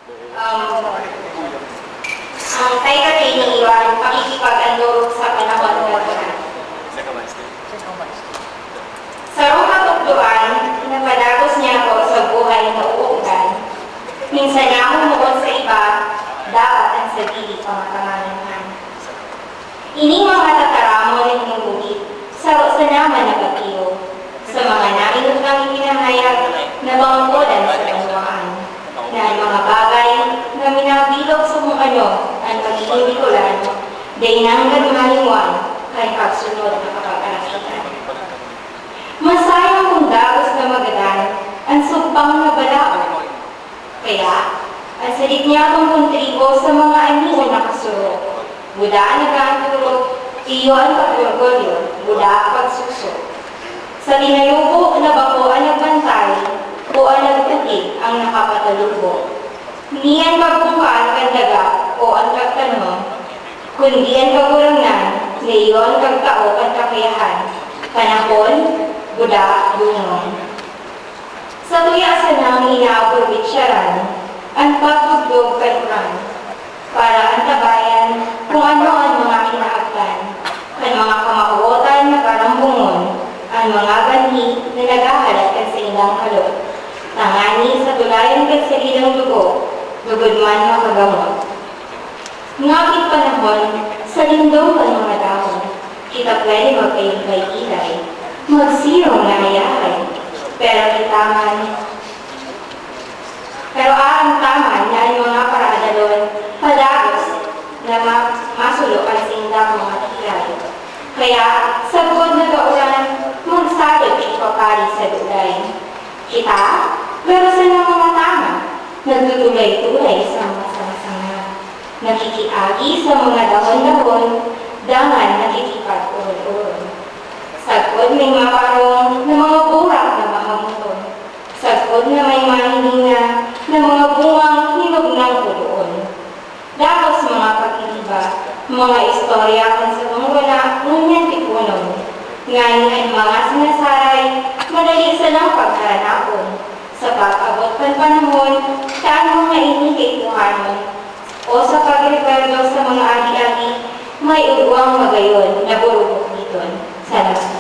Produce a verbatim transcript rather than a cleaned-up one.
Um, ang kay Catherine iwan pakikipag-andorog sa panahon na. Sarong katukdoan na padagos niya ako sa buhay na uukdan, minsan namumuon sa iba, dapat ang sadiri pangatamanan. Ining mga tataramon na hinuhuli, saro sana man na pagkiro sa mga nainot nang ipinahayag na bangkodan sa banwaan, na an mga bagay na minabilog sa kung ano an pagigin Bicolano, dai nanggad mahalingwan kan pagsunod na kapag-arapitan. Masayang kung dagos na magadan an sugpang na balaog. Kaya, an sadit niya kang kontribo sa mga anion na kasurok, buda nag-aandurog, iyo an pag-orgulyo, buda pagsuso. Sa tinalubo na bako an nagbantay, o an nagputi ang nakapatalubo. Ni an pagkungkal kan daga o an pagtanom, kundi an Kagurangnan na iyo an pagtao kan kakayahan, panahon, buda, bungon. Sa tuya sanang inaapurwitsaran an pagdugdog kan uran para antabayan kung ano an mga kinaagtan kan mga kamawotan na parambungon, an mga banhi na naghahalat kan saindang halo, tangani sa tulayan kan saindang dugo, lugod man makagamot. Ngapit panahon, sa lindong kan mga dahon, kita pwede magkailay-ilay, magsirong na hayahay. Pero kita man, pero aramtaman na an mga paraadalon padagos na ma-, masulo kan saindang mga tiray. Kaya, sagkod na kauran, magsalog si Papari sa dulay. Kita, garo sana mga tama, nagtutulay-tulay sa mga sanga-sanga, nakikiagi sa mga dahon-dahon, dangan nakikipag-orod-orod. Sagkod may maparong na mga burak na mahamuton, sagkod na may mahininga na mga bungang hinog ng puloon. Dalos mga pagiriba, mga istorya kan sarong wala ngunyan tiponon. Ngani an mga sinasaray, madali sanang pagkaranapon. Sa pag-abot kan panahon, ta an mga ini kaipuhanon, o sa pagrekwerdo sa mga agi-agi, may ugwang magayon na burubukliton. Salamat.